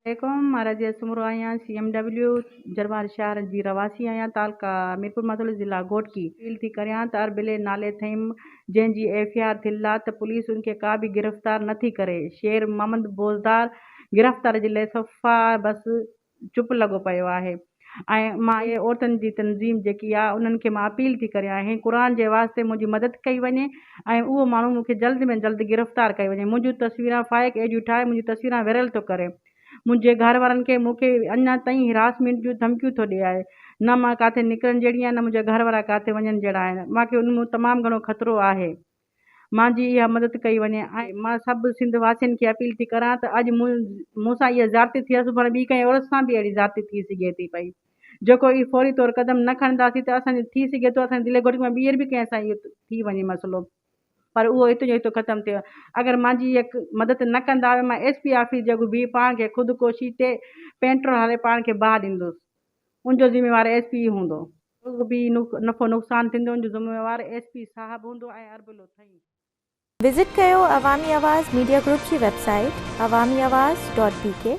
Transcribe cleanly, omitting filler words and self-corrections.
عليڪم مان رضيه سومرو آهيان سي ايم ڊبليو جروار شهر جي رهواسي آهيان تعلقه ميرپورماٿيلو ضلع گهوٽڪي اپيل ٿي ڪريان ته اربلي نالي ٿهيم جنهن جي ايف I R ٿيل آ ته پوليس ان کي ڪا به گرفتار نه ٿي ڪري شير محمد بوزدار گرفتاري جي لئه صفا بس چپ لڳو پيو آهي ۽ مان اهي عورتن جي تنظيم جيڪي آ انهن کي مان اپيل ٿي ڪريان هي قرآن جي واسطي منهنجي مدد ڪئي وڃي ۽ اهو ماڻهو مون کي جلد ۾ جلد گرفتار ڪيو وڃي منهنجون تصويران فائق ايڊيو ٺاهي منهنجون تصويران وائرل ٿو ڪري منهنجي گهر وارن کي مون کي اڃا تائين هراسمينٽ جون ڌمڪيون ٿو ڏي آهي نه مان ڪاٿي نڪرڻ جهڙي آهيان نه منهنجا گهر وارا ڪاٿي وڃڻ جهڙا آهن مان کي ان مان تمام گهڻو خطرو آهي مان جي اها مدد ڪئي وڃي ۽ مان سڀ سنڌ واسين کي اپيل ٿي ڪران ته اڄ مون مون سان اها زيادتي ٿي آهي سڀاڻي ٻي ڪنهن عورت سان به اهڙي زيادتي ٿي سگهي ٿي پئي جيڪو اهي فوري طور قدم نه کڻنداسين ته اسان جي ٿي سگهي ٿو اسان جي ضلعي گهوٽڪي ۾ ٻيهر به ڪنهن سان اهو ٿي وڃي مسئلو پر اهو هتو جو هتو ختم ٿئي اگر مانجي اها مدد نه ڪندا مان ايس پي آفيس جي اڳ بيهي پاڻ کي خود ڪوشي تي پينٽرول هاري پاڻ کي باهه ڏيندس ان جو ذميوار ايس پي ئي هوندو. جيڪو به نفعو نقصان ٿيندو ان جو ذميوار ايس پي صاحب هوندو ۽ اربلو ٿئي. وزٽ ڪيو عوامي آواز ميڊيا گروپ جي website Awami Awaz dot B K.